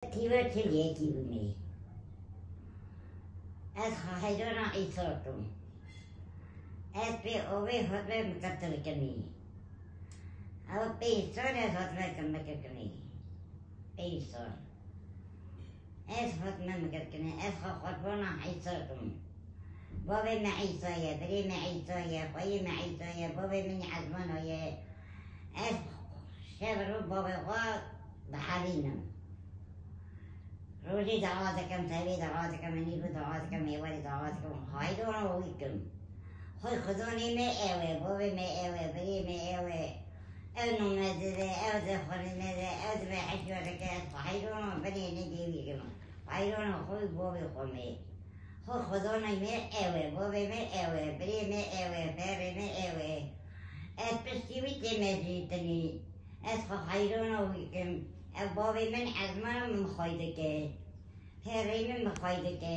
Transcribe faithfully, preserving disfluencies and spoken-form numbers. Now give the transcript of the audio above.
Tîve çil yekî bûmê. Ez xwe heyrana Îsa kim. Ez pê ovê hatime miqetilkirinî. Ew pênc sal ez hatime kim miqetilkirinî. Pênc sal. Ez hatime miqetilkirinî. Ez xwe qurbana Îsa kim. Bavê me Îsa ye, birê me Îsa ye, xweyê me Îsa ye, bavê min Ezmano ye. Ez şev rû bavê xwe dihelînim. Rojê dua dikim, tevê dua dikim, nîvû dua dikim, êwarê dua dikim, hayrana wî kim. Xwê xwedonê me ew e, bavê me ew e, birê me ew e. Ew nû me dide, ew dixwine me de, ew dibe hecca dike, ez xwe hayrana binê nedê wî kim. Hayrana xwe bavê xwe me. Xwe xwedonê me ew e, bavê me ew e, birê me ew e, perê me ew e. Ez piştî wî tê mezîtinî. Ez xwe hayrana wî kim. Ev bavê min Ezmana min xwey dike. Perê min min xwey dike.